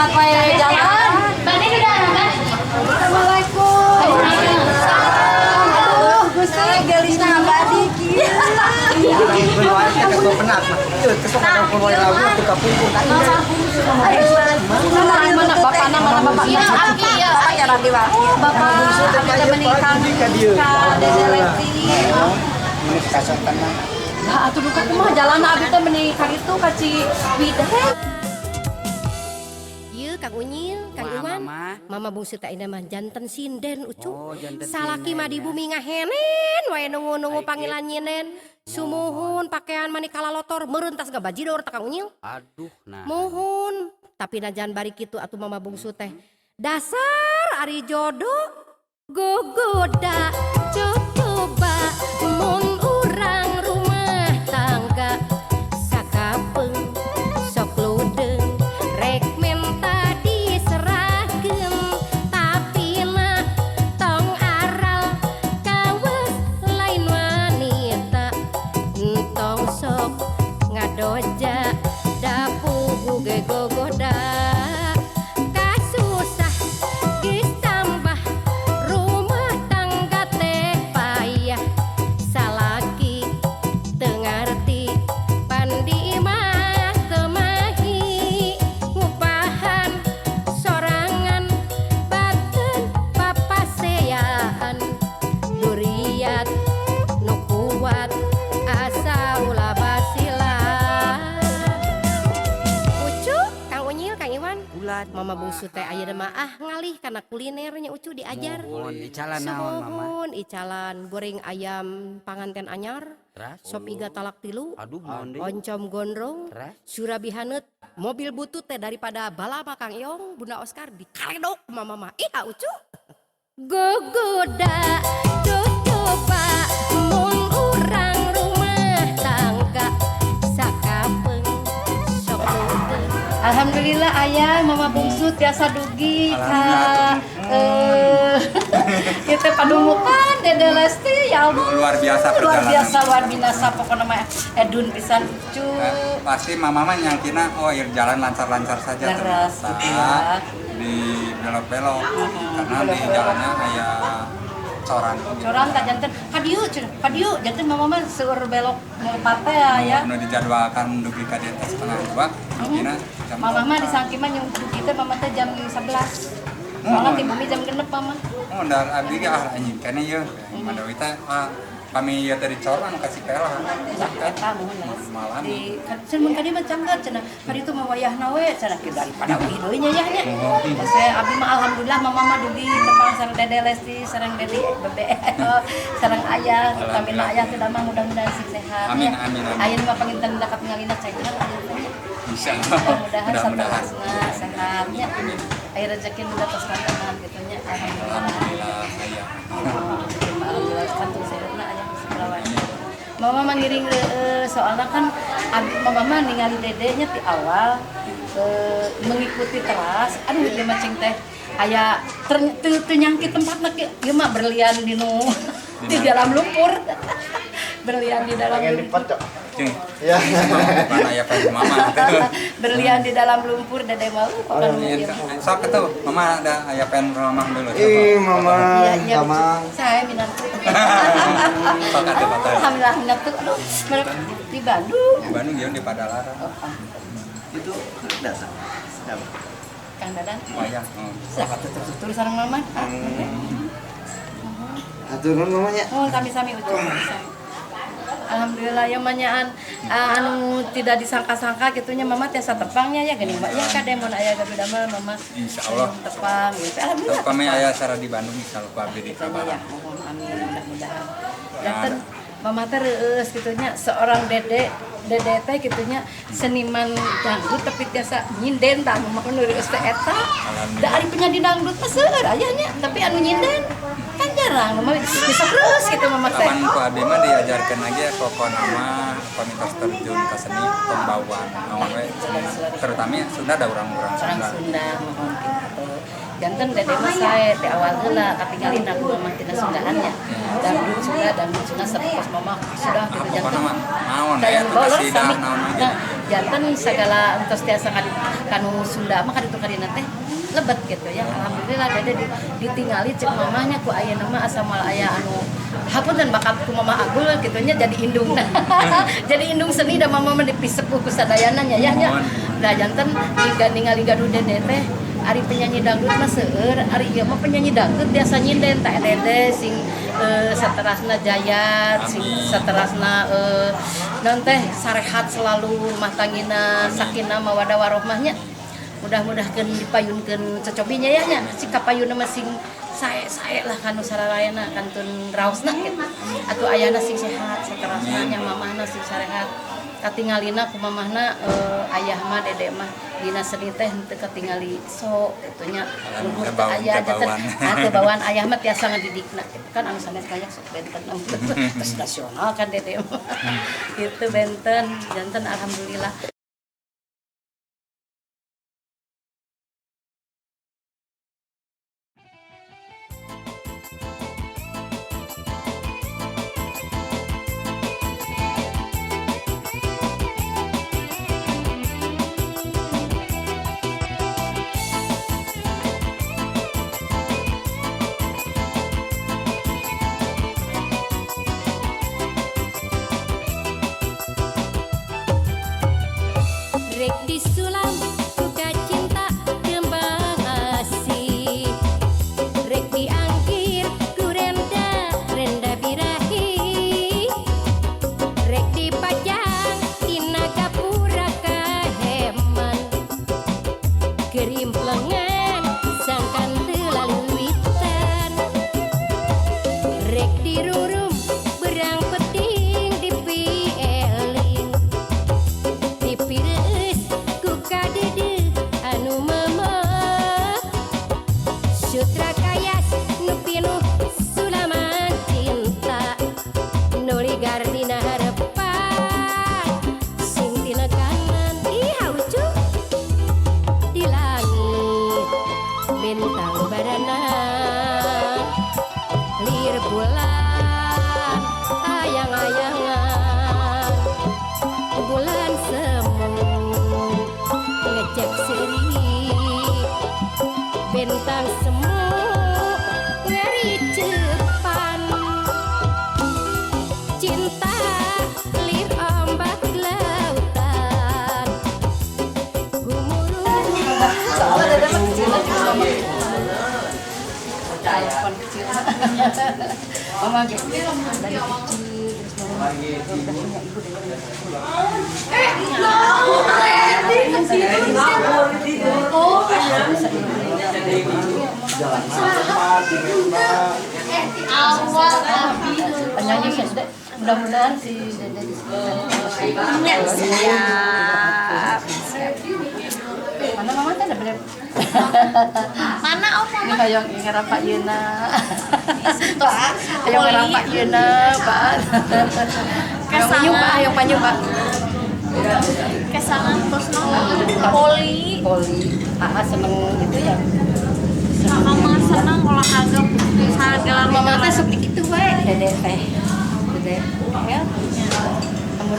Lewat wae jalan. Bade udah kan? Assalamualaikum. Aduh, Gusti gelisna abadi kieu. Ketua penat mah. Ieu teh sok ada wae lagu atuh kapungkur. Mana bapakna, mana bapakna? Iya, Aki ya. Bapak ya nanti Pak. Bapak Bungsu teh abdi teh menikah ka dieu. Ka Dede Lesti. Ini kasotan mah. Nah, atuh duka kumaha jalan abdi teh meuni ka ditu ka Ciwidey. Ieu Kang Unyil, Kang Wah, Iwan. Mama. Mama bungsu teh ayeuna mah janten sinden, Ucu. Oh, janten Salaki mah di sinden, ya. bumi ngahenen wae nunggu-nunggu Baik, panggilan nyinden. Sumuhun pakaian mani kalalotor meureun tas gabajidor tah, Kang Unyil. Aduh, nah. Muhun, tapi najan bari kitu atuh Mama bungsu teh. Dasar ari jodoh gogoda coba mun urang rumah tangga sakapeung sok ludeung rek menta diserahkeun, tapi nah tong aral kawas lain wanita, entong sok ngadoja da puguh ge gogoda. Kasusah geus tambah, rumah tangga teh payah, salaki teu ngarti pandi mah teu mahi ngupahan sorangan baten papaseaan duriat nu kuat asa ulah basila. Ucu, Kang Unyil, Kang Iwan. Bulan. Mama bungsu teh ayeuna mah ah ngalih kana kulinernya, Ucu, diajar. Mohon icalan naon, Mama? Sumuhun, icalan goreng ayam panganten anyar, Teras. sop iga talak tilu, Aduh, naon deui? Oncom gondrong, Teras. Surabi haneut, mobil butut teh daripada balama Kang Iong, Bunda Oscar dikaredok mama mah. Ih, Ucu. Gogoda coba mun urang rumah tangga sakapeung sok ludeung. Alhamdulillah, Ayah, Mama bungsu tiasa dugi ka kita padumukan Dede Lesti, ya Allah. Luar biasa Luar perjalanan. biasa, luar binasa pokoknya mah edun pisan, Cu. Pasti mama mah nyangkina, oh ya jalan lancar-lancar saja, Leres, ternyata gitu ya. di belok-belok karena di Belok-belok. Jalannya kayak coran gitu. Coran tak janten kadieu cenah, kadieu janten Mama mah seueur belok ngelepat teh ya. Nu dijadwalkan dugi ka dieu teh 1.30, dugina jam Mama mah 4. disangki mah nyung dugi teh Mama teh jam 11. Soalnya ti bumi jam 6 Mama. Oh, dar abdi ge ah anjing keneh ieu. Madawi teh ah kami ieu teh dicoran kasih pelah. Eta muhun leres. Malam. Di cenah mun kadieu mah cangkat cenah. Kadieu tuh mah wayahna we cenah kieu daripada uih deui nya yah nya. Saya abdi mah alhamdulillah Mama mah dugi tepang sareng Dede Lesti, sareng Dedi Bebe, sareng ayah, utamina ayah teh mah mudah-mudahan sing sehat. Amin, Ya. amin, amin. Ayeuna mah panginten katingalina sehat aya teh nya. Insyaallah. Mudah-mudahan Mudah-mudahan. saterusna sehat nya. Amin. Aya rezeki nu tos kantenan kitu nya. Alhamdulillah. Alhamdulillah aya. Alhamdulillah kantung sehatna aya seprawan. Mama mah ngiring soalnya kan abi mama mah ningali dedenya ti awal mengikuti teras. Aduh, dia mah cing teh aya teu teu nyangki tempatna kieu. Ieu mah berlian di nu di dalam lumpur. Berlian di dalam Pengen lumpur. dipoto. Cing. Ya. Mana aya pengen mama. Berlian di dalam lumpur Dede mau pokoknya Iya, ieu. sok tuh, mama ada aya pengen mama dulu. Sok. Ih, Mama, Iya, sama. saya minantu. Sok atuh foto. Alhamdulillah minantu. Aduh, mereka di Bandung. Di Bandung ieu di Padalarang. Itu dasar. Siapa? Kang Dadang. Wayang. Oh. Terus sareng Mama. Atur nuhun mamanya. Oh, sami-sami, Ucu. Sami. Alhamdulillah ya manyaan anu tidak disangka-sangka gitunya Mama tiasa tepangnya ya gini Mbak ya kade mun aya gaduh damel Mama. Insya Allah. Tepang gitu. Alhamdulillah. Kami aya acara di Bandung insya Allah abdi di Gitunya ya, kabaran. mohon amin mudah-mudahan. Janten Mama teh reueus gitunya seorang dede dede teh gitunya seniman dangdut tapi tiasa nyinden tah Mama nu reueus teh eta. Da ari penyanyi dangdut mah seueur aya nya, tapi anu nyinden kan jarang. Mama bisa reueus gitu Mama teh. Kapan ku abdi mah diajarkeun lagi ya pokona mah pami tos terjun ke seni pembawaan naon we seni, terutama Sunda ada orang-orang Orang Sunda. Sunda mohon gitu. Janten dede mah sae ti awal heula katingalin aku mama tina Sundaannya. Dangdut Sunda, dangdut Sunda satos Mama sudah Ah, gitu pokona janten. mah naon Kayak aya bolor kasidah sami. naon ge. Nah, janten segala entos tiasa Kanu Sunda mah kaditu kadina teh lebet gitu ya. Alhamdulillah Dede ditingali cek mamahnya ku ayeuna mah asa moal aya anu hapunten bakat ku Mama Agul gitu nya, jadi indung. Jadi indung seni da mama mah dipisepuh ku sadayana nya ya nya. Nah, janten ningali gaduh Dede teh, ari penyanyi dangdut mah seueur, ari ieu mah penyanyi dangdut biasa nyinden teh Dede sing saterasna jaya, sing saterasna naon teh, sarehat selalu rumah tangina, sakinah mawadah warohmah nya. Mudah-mudahkeun dipayunkeun cocobinya ya nya, si kapayunna mah sing sae-sae lah kanu sararayana, kantun raosna gitu. Atuh ayana sing sehat saterasna nya, mamahna sing sarehat. Katingalina ku mamahna ayah mah Dede mah dina seni teh henteu katingali sok kitu nya, luhur teh aya janten teu bawaan ayah mah tiasa ngadidikna gitu kan, anu sanes banyak sok benten terus nasional kan Dede mah gitu benten janten alhamdulillah. Rek disulam suka cinta kembang asih, rek diangkir ku renda renda birahi, rek dipajang dina gapura kaheman, kerimplengan sangkan teu laluwitan, rek dirurum berang peting dipieling, dipireus ku kadeudeung anu memek, sutra kayas nu pinuh sulaman cinta, nuli dina harepan sing tinekanan iha ucu di langit bintang baranang, lir bulan ayang-ayangan, bulan semu ngecek seri, bintang semu ngericepan cinta lir ombak lautan gumuruh. Soalnya Dede mah kecil mama telepon kecil. Mama gitu dari kecil terus mama udah punya ibu dari penyanyi Dede. Mudah-mudahan si Dede di sekolah Siap. Mana mama teh ada beli. Mana om Ini mama? hoyong ngerapak yeuna. Pak, hoyong ngerapak yeuna, Pak. Hoyong panyu, Pak, hoyong panyu, Pak. Kesangan terus poli. Poli. Aa seneng itu ya. Mama seneng olahraga segala. Mama teh seperti itu wae, Dede teh. Dede ya. Kamu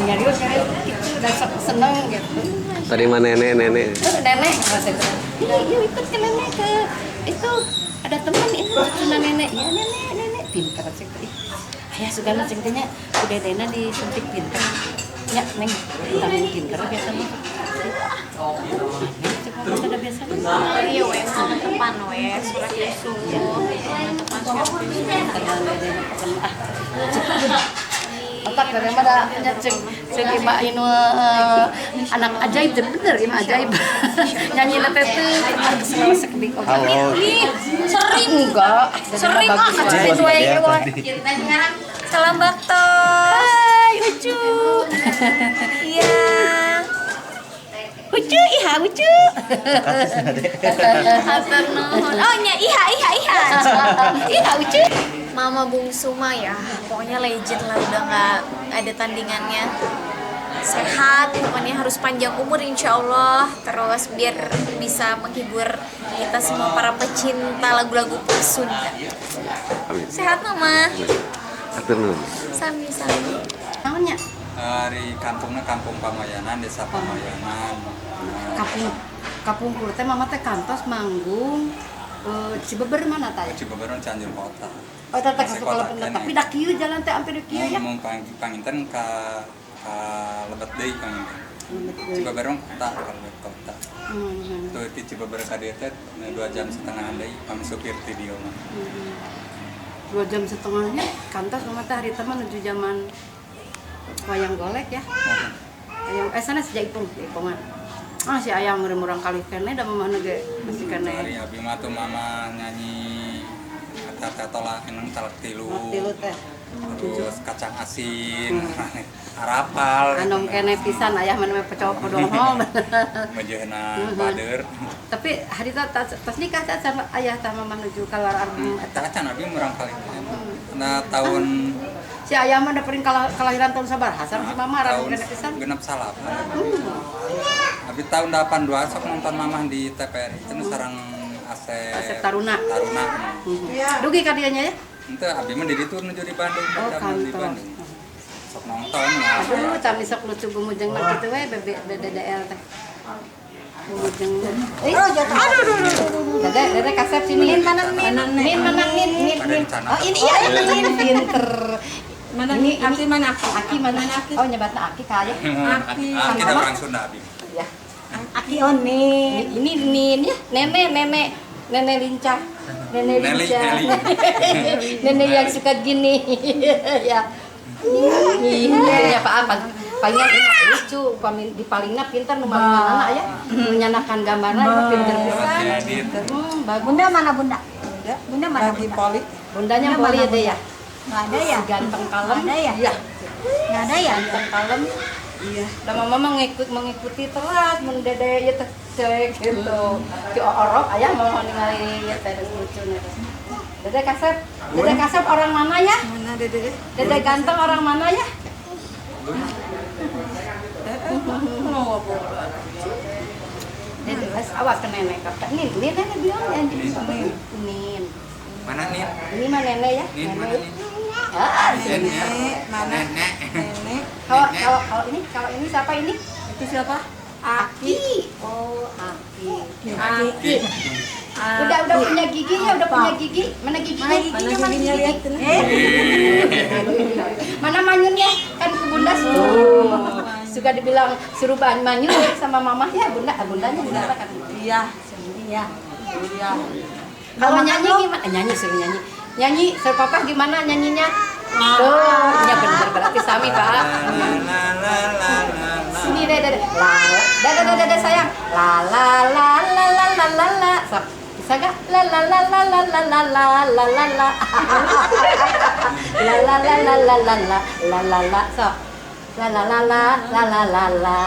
nyarios nyarios gitu udah seneng gitu. Tadi mah nenek-nenek. Nenek maksudnya. Iya, iya ikut ke nenek ke itu ada teman ini cucu nenek ya, nenek nenek pinter cek. Ayah sugana cek teh nya udah dena disuntik pinter ya neng vitamin pinter biasa mah. Cek mama teh biasa mah. Iya we mama tepan we surat Yesus tepan surat Yesus. Ah otak dari mana cek cek ima inu anak ajaib dan bener ima ajaib nyanyi teh teh pernah kesel sekedik oke. Ih, sering enggak sering ah kecil wae wae. Salam bakto. Hai Ucu. Iya. Ucu iha Ucu. Hatur nuhun. Oh nya iha iha iha. Iha Ucu. Mama bungsu mah ya, pokoknya legend lah, udah nggak ada tandingannya. Sehat, pokoknya harus panjang umur insya Allah. Terus biar bisa menghibur kita semua para pecinta lagu-lagu pop Sunda. Amin. Sehat Mama. Hatur nuhun. Sami-sami. Naonnya? Dari kampungnya Kampung Pamoyanan, Desa Pamoyanan. Kampung kapungkur teh mama teh kantos manggung Cibeber mana tah ya? Cibeber mah Cianjur kota. Oh, teteh Masih ke sekolah kota bener. keneh. Tapi dah kieu jalan teh hampir kieu ya. Mun panginten ka lebet deui panginten. Cibeber mah kota, ka lebet kota. Tuh di Cibeber ka dieu teh 2,5 jam deui pami supir ti dieu mah. 2,5 jamnya kantos mama teh harita mah menuju zaman wayang golek ya. Ayang sana sejak ipung, ipungan. Ah, si ayang murang kali keneh da mama ge masih keneh. Hari abi mah tuh mama nyanyi eta tolak eneng talak tilu. Tilu teh. Terus kacang asin, arapal. Anom keneh pisan ayah mah namanya pecok podohol. Mejehna bader. Tapi harita tas nikah teh sama ayah tah mama menuju keluar album eta. Eta can abi murang kali. Nah, tahun Si ayah mah daperin kelahiran tahun sabaraha sareng si mama tahun rame keneh pisan. 69. Abi tahun 82 sok nonton mamah di TPRI itu sareng Asep. Asep Taruna. Taruna. Dugi ka dianya ya? Ente abi mah di ditu nuju di Bandung, Oh, abi di kantos. Bandung. Sok nonton ya. Aduh, kami sok lucu gumujeng mah kitu we BBDDL teh. Gumujeng. Eh, aduh, aduh, aduh, aduh. Dede, dede kasep sini. Min mana min? Min mana min? Min Ada min. rencana. Oh, ini iya ini pinter. Mana Ini, Aki ini. mana Aki? Aki mana? Aki? Oh, nyebatna Aki ka ya. Aki, ah, kita orang Sunda abi. Ya. Aki Oni. Ini Nin ya, nenek nenek nenek lincah. Nenek Nelly, lincah. Nelly. Nenek yang suka gini. Ya. Iya, ya Pak apa? Palingnya ini mah lucu, di palingnya pintar nu anak ya. Menyanakan gambarnya itu pinter pisan. Diedit. Bagus. Bunda mana Bunda? Bunda mana Lagi Bunda? poli. Bundanya Bunda boleh mana, deh ya. Nggak ada ya? Si ganteng kalem. Nggak ada ya? Iya, Nggak ada ya? ganteng kalem. Iya. Dan mama mengikuti terus mun dede ya teh cek gitu. Ci orok ayah mau ningali ya teh lucu nih. Dede kasep, dede kasep orang mana ya? Mana dede? Dede ganteng orang mana ya? Dede, awas ke nenek kata. Nin, nin nenek bilang ya. Nin. Mana nih? Ini mah nenek ya. Nin mana Nenek. nih? Ah, Nenek. Mana? Nenek. Nenek. Kalau kalau kalau ini siapa ini? Itu siapa? Aki. Oh, Aki. Aki. Udah punya gigi ya, udah punya gigi. Mana giginya? Mana giginya? Mana Giginya gigi? lihat. Mana manyunnya? Kan ke bunda suka dibilang suruh bahan manyun sama mama ya, bunda, bundanya bunda kan. Iya. Iya. Iya. Kalau nyanyi gimana? Nyanyi suruh nyanyi. Nyanyi, suruh papa gimana nyanyinya? Tuh, ya bener berarti sami Pak. La la la la la la. Sini deh, deh, la, la, deh, deh, deh, sayang. La la la la la la la la. Sok, bisa gak? La la la la la la la la la la la. La la la la la la la la la la. Sok. La la la la la la la la.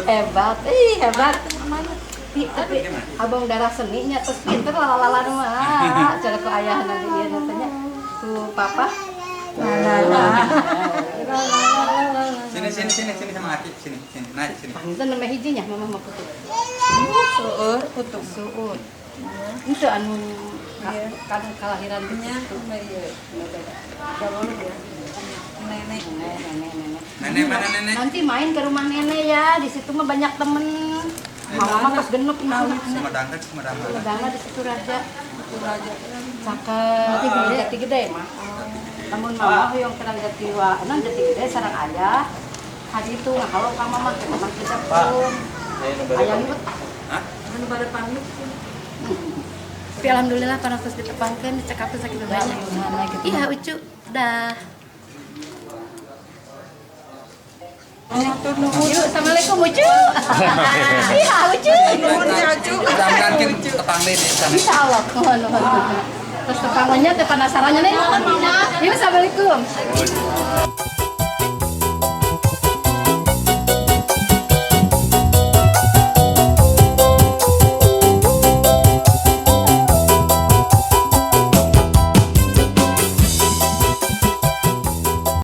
Hebat, ih hebat. Tapi abang darah seninya terus pinter la la la mah. Cara ku ayah nanti dia nantinya. Ku papa. La la la. Sini sini sini sini sama Aki sini sini naik sini. Panginten nembe hijinya mama mah putu. Suur putu. Suur. Itu anu kan kelahiran Nya, itu. iya. Nenek. Nenek, nenek, nenek. Nenek mana nenek? Nanti main ke rumah nenek ya, di situ mah banyak temen. Mama mah pas genep Sumedang kan Sumedang. Sumedangna di situ raja. Cakep, Jati Gede mah. Namun mama hoyong terang jati wa, non Jati Gede sareng ayah. Haji itu ngahalo ka mama, ke mama kita pun. Ayah ribet. Hah? Anu pada pamit. Tapi alhamdulillah panas terus ditepangkeun dicekapkeun sakitu banyak. Iya, Ucu. Dah. Yuk, assalamualaikum Ucu. Iya, Ucu. Mudah-mudahan kita tepang deh di sana. Insya Allah. Nuhun, nuhun. Terus tepangannya teh penasarannya nih. Yuk, assalamualaikum.